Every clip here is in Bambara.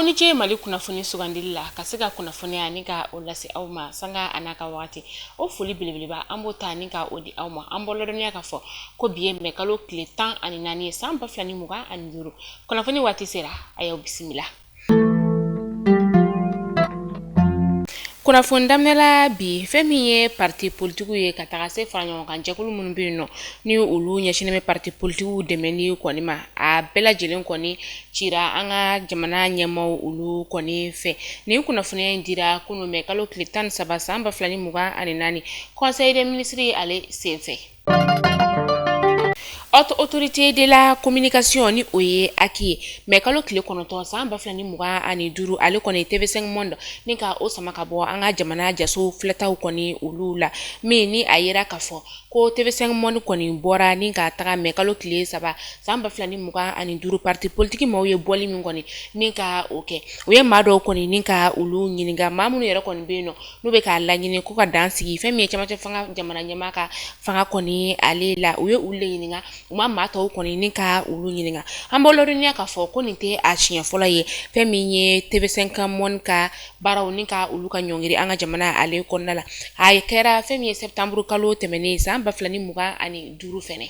ni ce Mali kunnafoni sugandili la ka se ka kunnafoniya ni ka o lase aw ma sanga a n'a ka wagati. O foli belebeleba an b'o ta ni ka o di aw ma. An b'aw ladɔnniya k'a fɔ ko bi ye mɛ kalo tile 14 ye san 2025. Kunnafoni waati sera, a y'aw bisimila. Kunnafoni daminɛ la bi, fɛn min ye parti politigiw ye ka taga se fara ɲɔgɔn kan jɛkulu minnu bɛ yen nɔ ni olu ɲɛsinnen bɛ parti politigiw dɛmɛni kɔni ma, a bɛɛ lajɛlen kɔni cira an ka jamana ɲɛmaaw olu kɔni fɛ. Nin kunnafoniya in dira kunun mɛ kalo tile 13 san 2024 conseil des ministres ale senfɛ. Haute autorité de la communication ni o ye HAC ye, mɛ kalo tile 9 san 2025, ale kɔni TV5 Monde ni ka o sama ka bɔ an ka jamana jaso filɛtaw kɔni olu la, min ni a yera k'a fɔ ko TV5 Monde kɔni bɔra ni ka taga mɛ kalo tile 3 san 2025, parti politique maaw ye bɔli min kɔni ni ka o kɛ, u ye maa dɔw kɔni ni ka olu ɲininka, maa minnu yɛrɛ kɔni bɛ yen nɔ n'u bɛ k'a laɲini ko ka dan sigi fɛn min ye cɛmancɛ fanga jamana ɲɛmaa ka fanga kɔni ale la. U ye olu de ɲininka, u ma maa tɔw kɔni ni ka olu ɲininka. An b'aw ladɔnniya k'a fɔ ko nin tɛ a siɲɛ fɔlɔ ye fɛn min ye TV5 Monde ka baaraw ni ka olu ka ɲɔngiri an ka jamana ale kɔnɔna la. A kɛra fɛn min ye septembre kalo tɛmɛnen san 2025 fɛnɛ.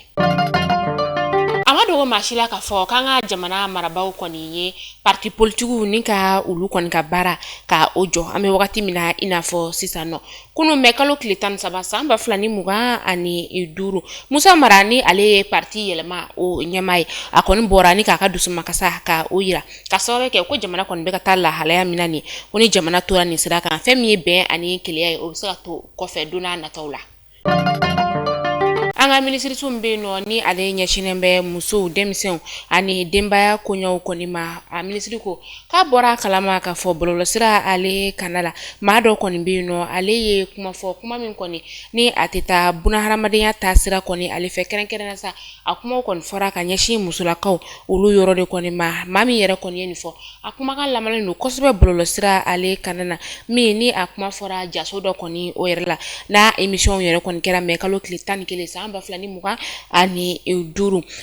A ma dogo maa si la k'a fɔ k'an ka jamana marabaaw kɔni ye parti politigiw ni ka olu kɔni ka baara ka o jɔ an bɛ wagati min na i n'a fɔ sisan nɔ. Kunun mɛ kalo tile 13 san 2025, Musa Mara ni ale ye parti Yɛlɛma o ɲɛmaa ye, a kɔni bɔra ni k'a ka dusumakasa ka o yira ka sababu kɛ ko jamana kɔni bɛ ka taa lahalaya min na nin, ko ni jamana tora nin sira kan, fɛn min ye bɛn ani kelenya ye, o bɛ se ka to kɔfɛ don n'a nataw la. An ka minisiriso min bɛ yen nɔ ni ale ɲɛsinnen bɛ musow, denmisɛnw ani denbaya koɲɛw kɔni ma, a minisiri ko k'a bɔra a kalama k'a fɔ bɔlɔlɔsira ale kana la, maa dɔ kɔni bɛ yen nɔ, ale ye kuma fɔ, kuma min kɔni ni a tɛ taa bunahadamadenya taasira kɔni ale fɛ, kɛrɛnkɛrɛnnenya sa a kumaw kɔni fɔra ka ɲɛsin musolakaw olu yɔrɔ de kɔni ma. Maa min yɛrɛ kɔni ye nin fɔ, a kumakan lamalen don kosɛbɛ bɔlɔlɔsira ale kana na, min ni a kuma fɔra jaso dɔ kɔni o yɛrɛ la, n'a émission yɛrɛ kɔni kɛra mɛ kalo tile 11 san 2025.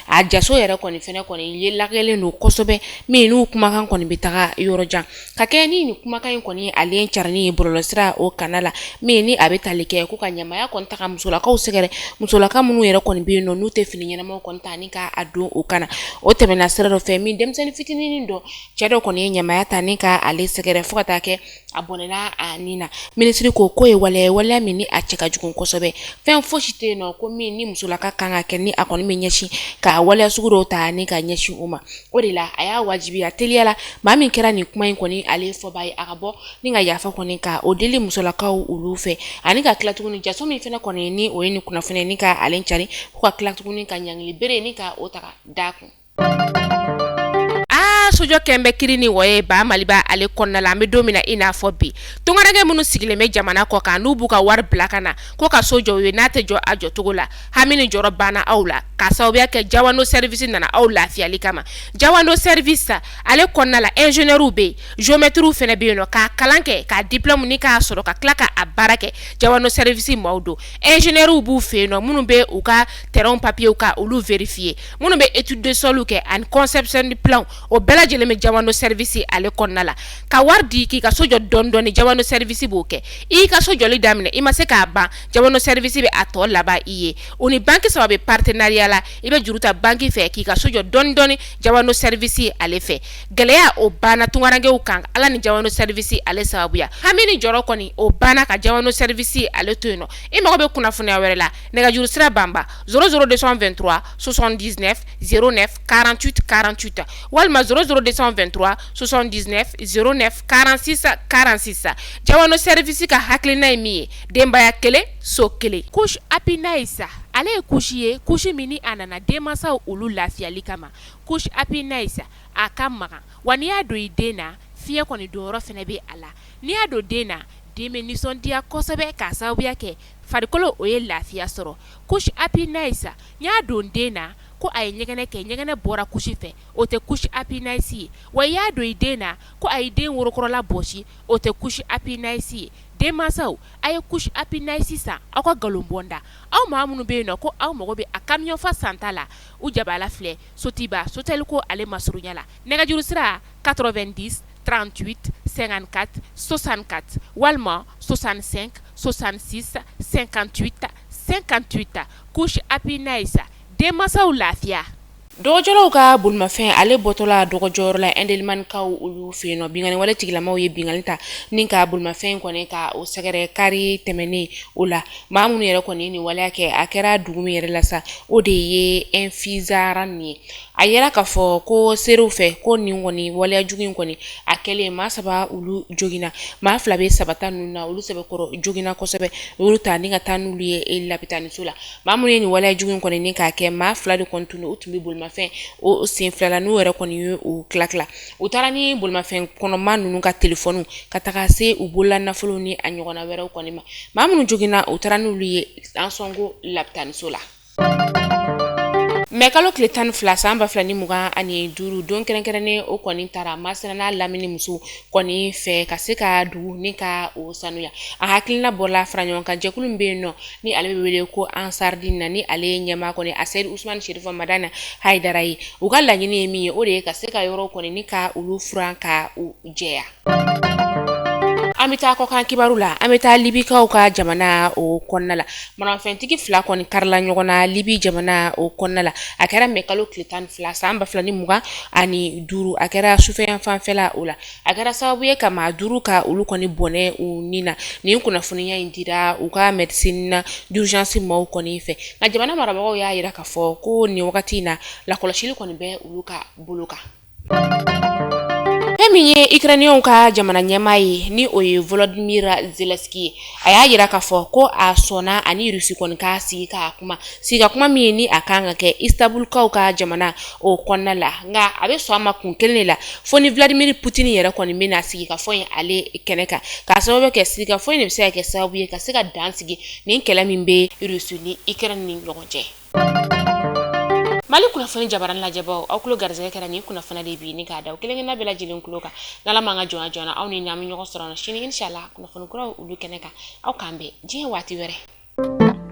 A jaso yɛrɛ kɔni fɛnɛ kɔni ye lagɛlen don kosɛbɛ, min n'u kumakan kɔni bɛ taga yɔrɔ jan ka kɛ ni nin kumakan in kɔni ale carinni ye bɔlɔlɔsira o kana la, min ni a bɛ tali kɛ ko ka ɲamaya kɔni ta ka musolakaw sɛgɛrɛ, musolaka minnu yɛrɛ kɔni bɛ yen nɔ n'u tɛ fini ɲɛnamaw kɔni ta ni ka a don o kana. O tɛmɛna sira dɔ fɛ, min denmisɛnnin fitinin dɔ, cɛ dɔ kɔni ye ɲamaya ta ni ka ale sɛgɛrɛ fo ka taa kɛ a bɔnɛna a ni na. Minisiri ko k'o ye waleya ye, waleya min ni a cɛ ka jugu kosɛbɛ. Fɛn fosi tɛ yen nɔ ko min ni musolaka kan ka kɛ ni a kɔni bɛ ɲɛsin ka waleya sugu dɔw ta ni ka ɲɛsin o ma. O de la a y'a wajibiya teliya la maa min kɛra nin kuma in kɔni ale fɔbaa ye, a ka bɔ ni ka yafa kɔni ka o deli musolakaw olu fɛ, ani ka tila tuguni jaso min fɛnɛ kɔni ni o ye nin kunnafoni ni ka ale cari, ko ka tila tuguni ka ɲangili bere ni ka o ta ka d'a kun. Aa, sojɔ kɛn bɛ kiri ni wɔye ba Maliba ale kɔnɔna la. An bɛ don min na i n'a fɔ bi, tungaranke minnu sigilen bɛ jamana kɔ kan, n'u b'u ka wari bila ka na ko ka so jɔ u ye, n'a tɛ jɔ a jɔcogo la, hami ni jɔrɔ banna aw la k'a sababuya kɛ Jawando service nana aw lafiyali kama. Jawando service ale kɔnɔna la, ingénieurw bɛ yen, géomètrew fana bɛ yen nɔ k'a kalan kɛ, k'a diplôme ni k'a sɔrɔ ka tila k'a baara kɛ. Jawando service maaw don, ingénieurw b'u fɛ yen nɔ minnu bɛ u ka terrain papiers ka olu vérifier, minnu bɛ étude de sol kɛ ani conception de plan, o bɛɛ lajɛlen bɛ Jawando service ale kɔnɔna la. Ka wari di k'i ka so jɔ dɔɔni dɔɔni, Jawando service b'o kɛ. I y'i ka so jɔli daminɛ, i ma se k'a ban, Jawando service bɛ a tɔ laban i ye. U ni banque saba bɛ partenariat la, i bɛ juru ta banque fɛ k'i ka so jɔ dɔɔni dɔɔni Jawando service ale fɛ. Gɛlɛya o banna tungarankew kan Ala ni Jawando service ale sababuya. Hami ni jɔrɔ kɔni o banna ka Jawando service ale to yen nɔ. I mago bɛ kunnafoniya wɛrɛ la, nɛgɛjuru sira banba 00 223 79 09 48 48 walima 00 223 79 09 46 46. Jawando service ka hakilina ye min ye, denbaya kelen, so kelen. Couche Happy Nice ale ye couche ye, couche min ni a nana denmansaw olu lafiyali kama. Couche Happy Nice a ka magan wa n'i y'a don i den na, fiɲɛ kɔni donyɔrɔ fana bɛ a la. N'i y'a don den na, den bɛ nisɔndiya kosɛbɛ k'a sababuya kɛ farikolo o ye lafiya sɔrɔ. Couche Happy Nice, n y'a don den na ko a ye ɲɛgɛnɛ kɛ, ɲɛgɛnɛ bɔra couche fɛ, o tɛ couche Happy Nice ye. Wa i y'a don i den na ko a ye den worokɔrɔla bɔsi, o tɛ couche Happy Nice ye. Denmansaw, a ye couche Happy Nice san aw ka nkalon bɔ n da. Aw maa minnu bɛ yen nɔ ko aw mago bɛ a camion fa santa la, u jabala filɛ Sotiba Sotelco ale masurunya la. Nɛgɛjuru sira 90. 38 54 64 walima 65 66 58 58. Couche Happy Nice, denmansaw lafiya. Dɔgɔjɔlaw ka bolimafɛn ale bɔtɔla dɔgɔjɔyɔrɔ la Indelimane-kaw olu fɛ yen nɔ, binkanni wale tigilamaw ye binkanni ta ni ka bolimafɛn kɔni ka o sɛgɛrɛ kari tɛmɛnen. O la, maa minnu yɛrɛ kɔni ye nin waleya kɛ, a kɛra dugu min yɛrɛ la sa, o de ye Infizaran ye. A yira k'a fɔ ko seerew fɛ ko nin kɔni waleya jugu in kɔni a kɛlen, maa saba olu joginna, maa fila bɛ saba ta ninnu na, olu sɛbɛkɔrɔ joginna kosɛbɛ, olu ta ni ka taa n'olu ye lapitaniso la. Maa minnu ye nin waleya jugu in kɔni ni k'a kɛ, maa fila de kɔni tun u tun bɛ bolimafɛn o sen fila la, n'u yɛrɛ kɔni ye u tila tila. U taara ni bolimafɛn kɔnɔma ninnu ka telefɔniw ka taga se u bolola nafolo ni a ɲɔgɔnna wɛrɛw kɔni ma. Maa minnu joginna, u taara n'olu ye Ansongo lapitaniso la. Mɛ kalo tile 12 san 2025, don kɛrɛnkɛrɛnnen o kɔni taara Masina n'a lamini musow kɔni fɛ ka se ka dugu ni ka o sanuya. A hakilina bɔla fara ɲɔgɔn kan jɛkulu min bɛ yen nɔ, ni ale bɛ wele ko Ansardine na, ni ale ye ɲɛmaa kɔni Aseyidi Usumani Serifa Madani Hayidara ye. U ka laɲini ye min ye, o de ye ka se ka yɔrɔw kɔni ni ka olu furan ka u jɛya. An bɛ taa kɔkan kibaru la. An bɛ taa Libikaw ka jamana o kɔnɔna la. Maramafɛntigi fila kɔni karila ɲɔgɔn na Libi jamana o kɔnɔna la. A kɛra mɛ kalo tile 12 san 2025, a kɛra sufɛ fanfɛla o la. A kɛra sababu ye ka maa duuru ka olu kɔni bɔnɛ u ni na. Nin kunnafoniya in dira u ka médecine d'urgence maaw kɔni fɛ. Nka jamana marabagaw y'a jira k'a fɔ ko nin wagati in na, lakɔlɔsili kɔni bɛ olu ka bolo kan. Fɛn min ye Ukrainien ka jamana ɲɛmaa ye, ni o ye Volodymyr Zelensky ye, a y'a jira k'a fɔ ko a sɔnna ani Russie kɔni ka sigi ka kuma, sigi ka kuma min ye ni a kan ka kɛ Istanbulkaw ka jamana o kɔnɔna la. Nka a bɛ sɔn a ma kun kelen de la, fo ni Vladimir Poutine yɛrɛ kɔni bɛna sigi ka fɔ in ale kɛnɛ kan, k'a sababu kɛ sigi ka fɔ in de bɛ se ka kɛ sababu ye ka se ka dan sigi nin kɛlɛ min bɛ Russie ni Ukraine ni ɲɔgɔn cɛ. Mali kunnafoni jabarani lajɛbaw, aw tulo garisɛgɛ kɛra nin kunnafoni de bi ni k'a da aw kelen-kelenna bɛɛ lajɛlen tulo kan. N'Ala m'an ka jɔnya jɔna, aw ni an bɛ ɲɔgɔn sɔrɔ sini inshallah kunnafoni kuraw olu kɛnɛ kan. Aw k'an bɛn diɲɛ waati wɛrɛ.